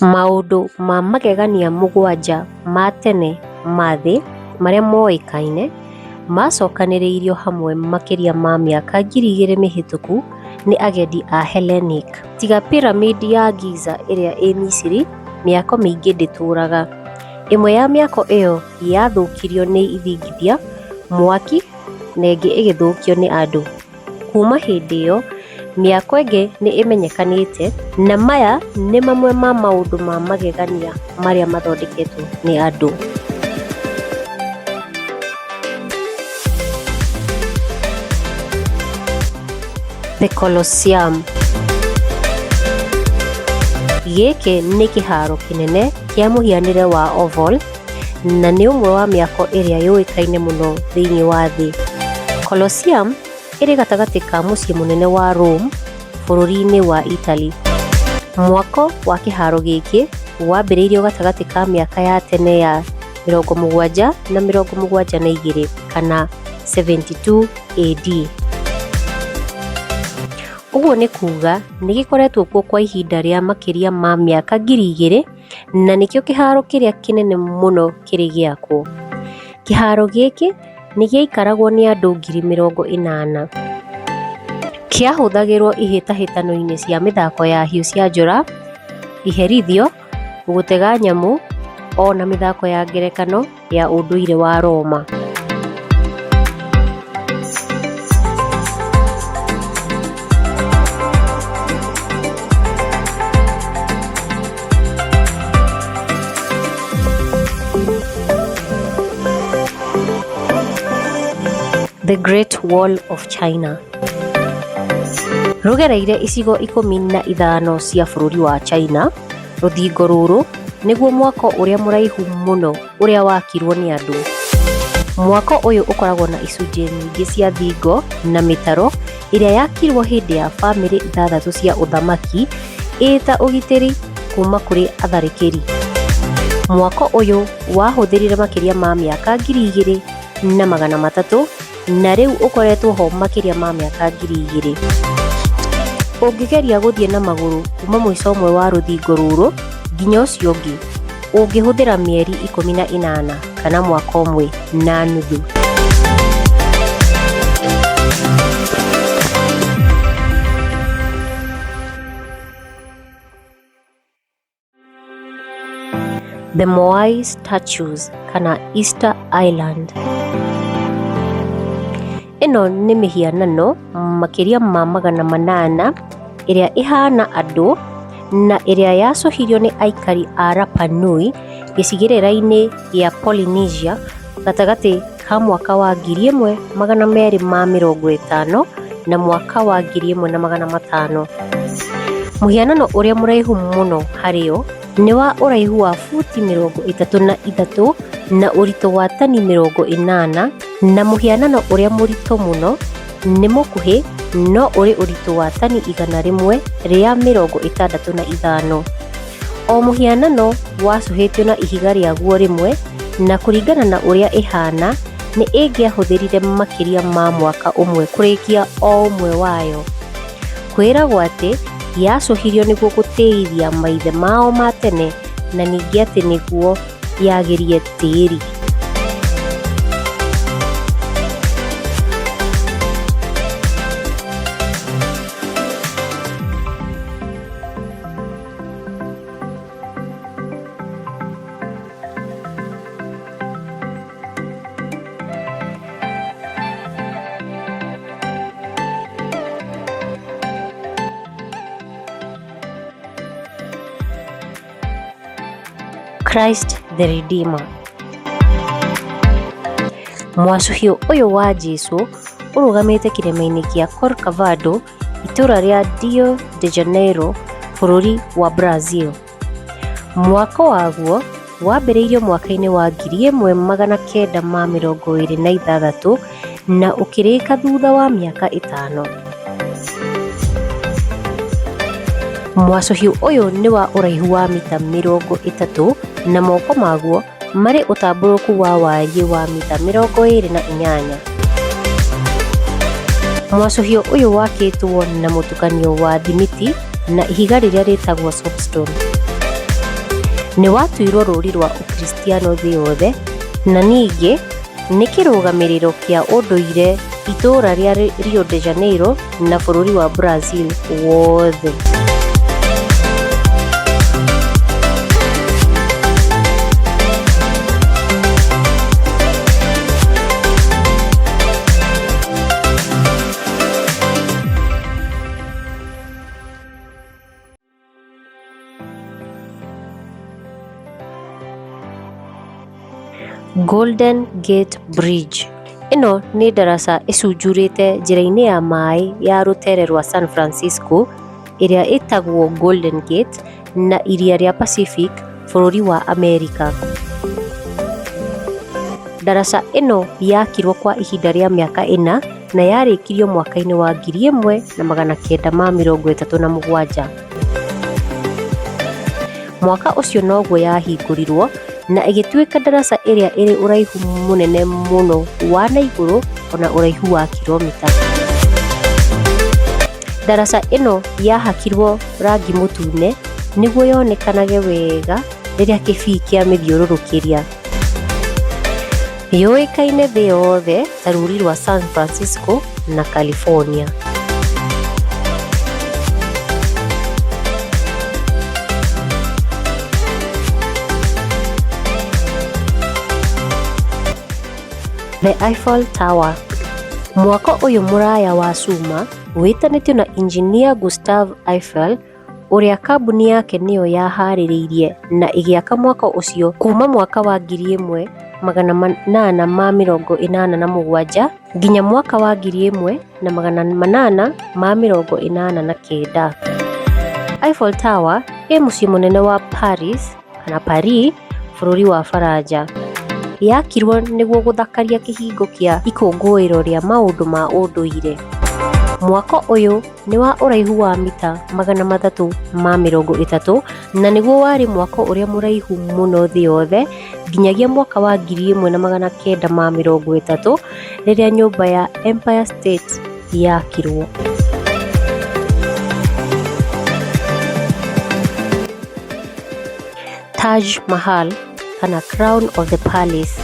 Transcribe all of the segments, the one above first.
Maũndũ ma magegania 7 ma tene ma thĩ marĩa moĩkaine, macokanĩrĩirio hamwe makĩria ma mĩaka 2000 mĩhĩtũku nĩ agendi a Hellenic. Tiga Pyramid ya Giza ĩrĩa ĩ Misiri, mĩako mĩingĩ ndĩtũũraga. Ĩmwe ya mĩako ĩyo yathũkirio nĩ ithingithia, mwaki na ĩngĩ ĩgĩthũkio nĩ andũ. Kuuma hĩndĩ ĩyo, mĩako ĩngĩ nĩ ĩmenyekanĩte, na maya nĩ mamwe ma maũndũ ma magegania marĩa mathondeketwo nĩ andũ. The Colosseum. Gĩkĩ nĩ kĩhaaro kĩnene kĩa mũhianĩre wa oval na nĩ ũmwe wa mĩako ĩrĩa yũĩkaine mũno thĩinĩ wa thĩ. Colosseum ĩrĩ gatagatĩ ka mũciĩ mũnene wa Rome, bũrũri-inĩ wa Italy. Mwako wa kĩhaaro gĩkĩ wambĩrĩirio gatagatĩ ka mĩaka ya tene ya 70 na 72 kana 72 AD. Ũguo nĩ kuuga nĩ gĩkoretwo kuo kwa ihinda rĩa makĩria ma mĩaka 2000 na nĩkĩo kĩhaaro kĩrĩa kĩnene mũno kĩrĩ gĩakwo. Kĩhaaro gĩkĩ nĩ gĩaikaragwo nĩ andũ 80,000. Kĩahũthagĩrũo ihĩtahĩtano-inĩ cia mĩthako ya hiũ cia njora, iherithio, gũtega nyamũ, o na mĩthako ya ngerekano ya ũndũire wa Roma. The Great Wall of China. Rũgereire icigo 15 cia bũrũri wa China, rũthingo rũrũ nĩguo mwako ũrĩa mũraihu mũno ũrĩa wakirwo nĩ andũ. Mwako ũyũ ũkoragwo na icunjĩ nyingĩ cia thingo na mĩtaro ĩrĩa yakirwo hĩndĩ ya bamĩrĩ ithathatũ cia ũthamaki ĩ ta ũgitĩri kuma kũrĩ atharĩkĩri. Mwako ũyũ wahũthĩrire makĩria ma mĩaka 2300 na rĩu ũkoretwo ho makĩria ma mĩaka 2000. Ũngĩgeria gũthiĩ na magũrũ kuma mũico ũmwe wa rũthingo rũrũ nginya ũcio ũngĩ, ũngĩhũthĩra mĩeri 18 kana mwaka ũmwe na nuthu. The Moai Statues kana Easter Island. Ĩno nĩ mĩhianano makĩria ma 800 ĩrĩa ĩhana andũ na ĩrĩa yacũhirio nĩ aikari a Rapa Nui gĩcigĩrĩra-inĩ gĩa Polynesia gatagatĩ ka mwaka wa 1250 na mwaka wa 1500. Mũhianano ũrĩa mũraihu mũno harĩ yo nĩ wa ũraihu wa futi 33 na ũritũ wa tani 80 na mũhianano ũrĩa mũritũ mũno nĩ mũkuhĩ no ũrĩ ũritũ wa tani 165. O mũhianano wacũhĩtio na ihiga rĩaguo rĩmwe na kũringana na ũrĩa ĩhaana nĩ ĩngĩahũthĩrire makĩria ma mwaka ũmwe kũrĩkia o ũmwe wayo. Kwĩragwo atĩ yacũhirio nĩguo gũtĩithia maithe mao ma tene na ningĩ atĩ nĩguo yagĩrie tĩri. Christ the Redeemer. Mwacũhio ũyũ wa Jesu ũrũgamĩte kĩrĩma-inĩ kĩa Corcovado, itũũra rĩa Rio de Janeiro, bũrũri wa Brazil. Mwako waguo wambĩrĩirio mwaka-inĩ wa 1926 na ũkĩrĩka thutha wa mĩaka ĩtano. Mwacũhio ũyũ nĩ wa ũraihu wa mita 30 na moko maguo marĩ ũtambũrũku wa wariĩ wa mita 28. Mwacũhio ũyũ wakĩtwo na mũtukanio wa thimiti na ihiga rĩrĩa rĩtagwo soapstone. Nĩ watuirwo rũũri rwa Ũkristiano thĩ yothe na ningĩ nĩ kĩrũgamĩrĩro kĩa ũndũire itũũra rĩa Rio de Janeiro na bũrũri wa Brazil wothe. Golden Gate Bridge. Ĩno nĩ ndaraca ĩcunjurĩte njĩra-inĩ ya maĩ ya rũtere rwa San Francisco ĩrĩa ĩtagwo Golden Gate na iria rĩa Pacific bũrũri wa Amerika. Ndaraca ĩno yakirwo kwa ihinda rĩa mĩaka ĩna na yarĩkirio mwaka-inĩ wa 1937. Mwaka ũcio noguo yahingũrirwo na ĩgĩtuĩka ndaraca ĩrĩa ĩrĩ ũraihu mũnene mũno wa na igũrũ ona ũraihu wa kiromita. Ndaraca ĩno yahakirwo rangi mũtune nĩguo yonekanage wega rĩrĩa kĩbii kĩamĩthiũrũrũkĩria. Yũĩkaine thĩ yothe ta rũũri rwa San Francisco na California. The Eiffel Tower. Mwako ũyũ mũraya wa cuma wĩtanĩtio na injinia Gustave Eiffel ũrĩa kambuni yake nĩyo yaharĩrĩirie na ĩgĩaka mwako ũcio kuma mwaka wa 1887 nginya mwaka wa 1889. Eiffel Tower ĩ mũciĩ mũnene wa Paris kana Paris bũrũri wa Faranja. Yakirwo nĩguo gũthakaria kĩhingo kĩa ikũngũĩro rĩa maũndũ ma ũndũire. Mwako ũyũ nĩ wa ũraihu wa mita 330 na nĩguo warĩ mwako ũrĩa mũraihu mũno thĩ yothe nginyagia mwaka wa 1930 rĩrĩa nyũmba ya Empire State yakirwo. Taj Mahal kana Crown of the Palace.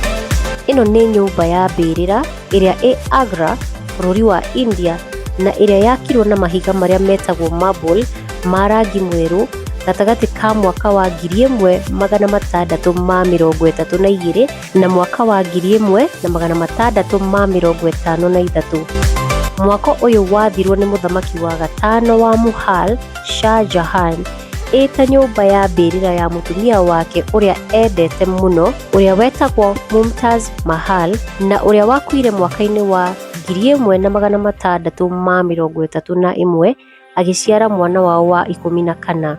Ĩno nĩ nyũmba ya mbĩrĩra ĩrĩa ĩ Agra bũrũri wa India na ĩrĩa yakirwo na mahiga marĩa metagwo marble ma rangi mwerũ gatagatĩ ka mwaka wa 1632 na mwaka wa 1653. Mwako ũyũ wathirwo nĩ mũthamaki wa gatano wa Mughal Shah Jahan ĩta nyũmba ya mbĩrĩra ya mũtumia wake ũrĩa endete mũno ũrĩa wetagwo Mumtaz Mahal na ũrĩa wakuire mwaka-inĩ wa 1631 agĩciara mwana wao wa 14.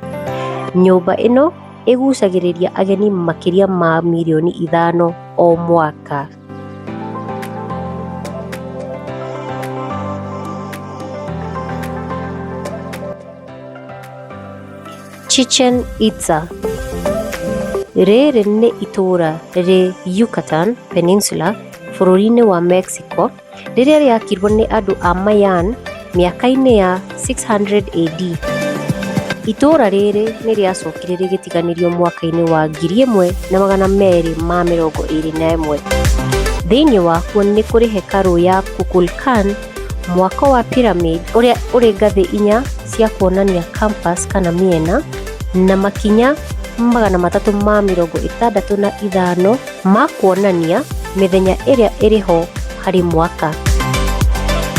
Nyũmba ĩno ĩgucagĩrĩria ageni makĩria ma mirioni 5 o mwaka. Chichen Itza. Rĩrĩ nĩ itũũra rĩ Yucatan Peninsula bũrũri-inĩ wa Mexico rĩrĩa rĩakirwo nĩ andũ a Mayan mĩaka-inĩ ya 600 AD. Itũũra rĩrĩ nĩ rĩacokire rĩgĩtiganĩrio mwaka-inĩ wa 1221. Thĩinĩ wakuo nĩ kũrĩ hekarũ ya Kukulkan, mwako wa pyramid ũrĩa ũrĩ ngathĩ inya cia kuonania compass kana mĩena, na makinya 365 ma kuonania mĩthenya ĩrĩa ĩrĩ ho harĩ mwaka.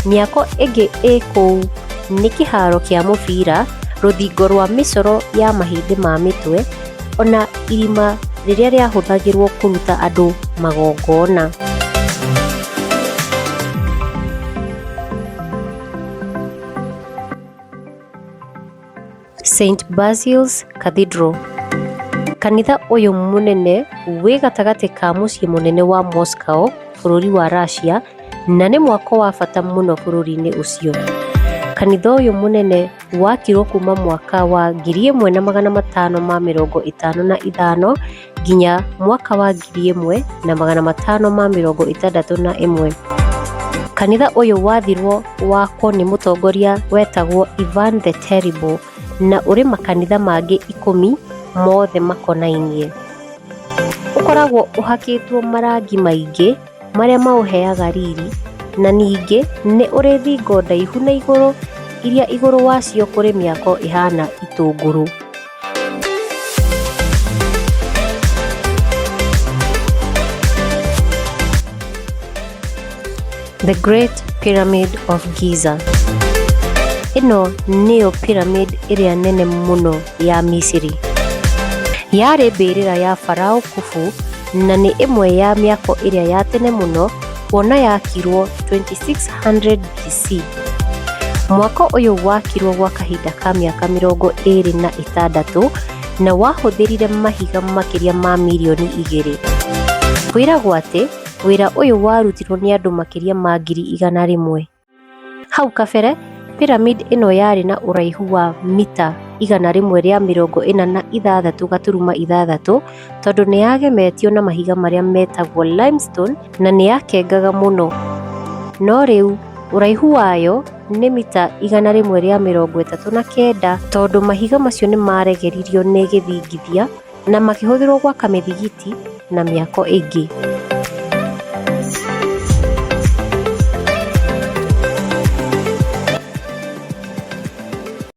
Mĩako ĩngĩ ĩ kũu nĩ kĩharo kĩa mũbira, rũthingo rwa mĩcoro ya mahĩndĩ ma mĩtwe, ona irima rĩrĩa rĩahũthagĩrwo kũruta andũ magongona. St. Basil's Cathedral. Kanitha ũyũ mũnene wĩ gatagatĩ ka mũciĩ mũnene wa Moscow bũrũri wa Russia na nĩ mwako wa bata mũno bũrũri-inĩ ũcio. Kanitha ũyũ mũnene wakirwo kuma mwaka wa 1555 nginya mwaka wa 1561. Kanitha ũyũ wathirwo wakwo nĩ mũtongoria wetagwo Ivan the Terrible na ũrĩ makanitha mangĩ 10 mothe makonainie. Ũkoragwo ũhakĩtwo marangi maingĩ marĩa maũheaga riri, na ningĩ nĩ ũrĩ thingo ndaihu na igũrũ iria igũrũ wacio kũrĩ mĩako ĩhana itũngũrũ. The Great Pyramid of Giza. Ĩno nĩyo pyramid ĩrĩa nene mũno ya Misiri. Yarĩ mbĩrĩra ya Farao Khufu na nĩ ĩmwe ya mĩako ĩrĩa ya tene mũno kuona yakirwo 2600 BC. Mwako ũyũ wakirwo gwa kahinda ka mĩaka 26 na wahũthĩrire mahiga makĩria ma mirioni 2. Kwĩragwo atĩ wĩra ũyũ warutirwo nĩ andũ makĩria ma 100,000. Hau kabere, pyramid ĩno yarĩ na ũraihu wa mita 146.6 tondũ nĩ yagemetio na mahiga marĩa metagwo limestone na nĩ yakengaga mũno. No rĩu, ũraihu wayo nĩ mita 139 tondũ mahiga macio nĩ maregeririo nĩ gĩthingithia na makĩhũthĩrwo gwaka mĩthigiti na mĩako ĩngĩ.